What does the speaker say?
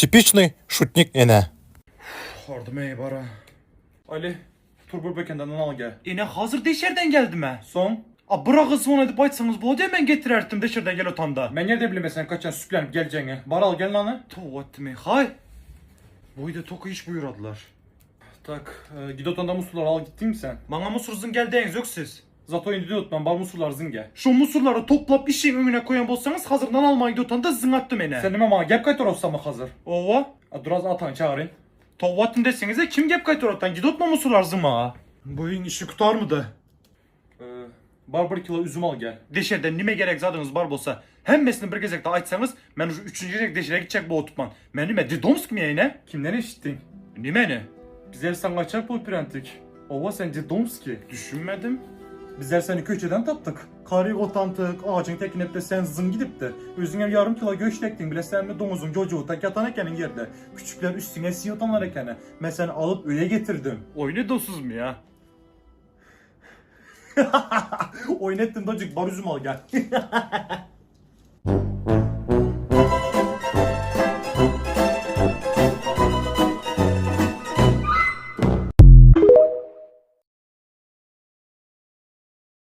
Tipiçnyý şutnik ene. Hordum eý bara. Ali, tur bir bekenden nan al gel. Ene hazır deşerden geldim-ä. Soň? A bir agyz zon edip aýtsaňyz boldy men getirerdim deşerden gel otanda. Men nirde bileyim sen kaçan süplenip geljeňi. Bar al gel nany. Towa etdim haý. Boýda toka iş buýradylar. Tak, e, git otanda musurlary al gitdiňmi sen? Maňa musur zyň gel deňiz ýok siz. Zato indi de otman bar musurlary zyň gel. Şo musurlary toplap işiň öňüne koýan bolsaňyz hazır nan almaga gidip otanda zyň atdym ene. Sen nime maňa gep gaýtar otsamy hazır? Owa. A dur az ataňy çagyryn. Towa atdym deseňize kim gep gaýtar otdan git otma musurlary zyňmaga. Boýuň işi gutarmydy? E, bar bir kilo üzüm al gel. Deşerden nime gerek zadyňyz bar bolsa hemmesini bir gezekde aýtsaňyz men uje üçünji gezek deşere gitjek bolup otupman. Men nime dedomskmy ene? Kimden eşitdiň? Nimeni? Bizler saňa açar pul pirentik. Owa sen dedomski. Düşünmedim. Bizler seni köçeden tapdyk. Kary otantyk, agajyň tekinepde sen zyň gidipdi. Özüňem ýarym kilo göç tekdiň, bilesenmi doňuzyň jojugy tek ýatan ekeniň ýerde. Küçükler üstüňe siý otanlar ekeni. Men seni alyp öýe getirdim. Oýun edosuzmy ýa? Oýun etdim dojik, bar üzüm al gel.